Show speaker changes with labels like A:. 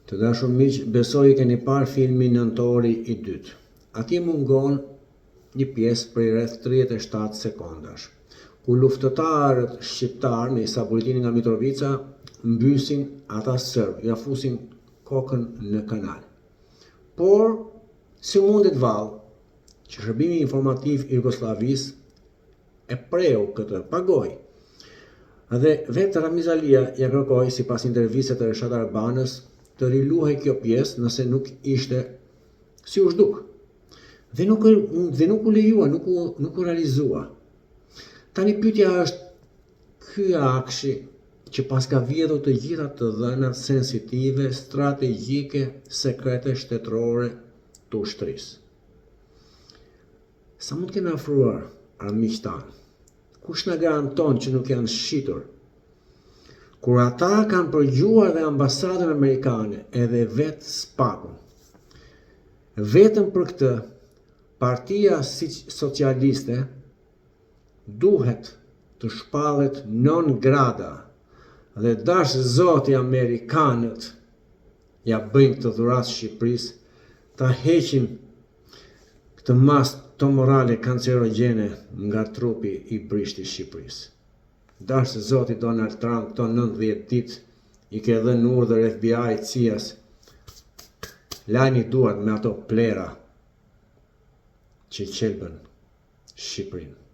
A: Të dashur miq, besoj e keni parë filmin Nëntori i dytë. Atje mungon një pjesë prej rreth 37 sekondash, ku luftëtarët shqiptarë me Isa Boletinin nga Mitrovica mbysin ata serbë, ja fusin kokën në kanal. Por, si mundet vallë, që shërbimi informativ i Jugosllavisë e preu këtë, pagoi. Dhe vetë Ramiz Alia ia kërkoi, sipas intervistës të Reshat Arbanës, të riluhej kjo pjesë nëse nuk ishte si u zhduk. Dhe nuk, dhe nuk u lejua, nuk u, nuk u realizua. Tani pyetja është, ky AKSHI që paska vjedhur të gjitha të dhënat sensitive, strategjike, sekrete shtetërore të ushtrisë. Sa mund të kenë afruar armiqtë tanë? Kush na garanton që nuk janë shitur? Kur ata kanë përgjuar dhe ambasadën amerikane edhe vetë SPAK-un. Vetëm për këtë, Partia Socialiste duhet të shpallet non grata dhe dashtë Zoti amerikanët ia bëjnë këtë dhuratë Shqipërisë, ta heqin këtë masë tumorale kancerogjene nga trupi i brishtë i Shqipërisë. Dashtë Zoti Donald Trump këto 90 ditë i ke dhënë urdhër FBI CIA-s lajni duart me ato plehra që qelbën Shqipërinë.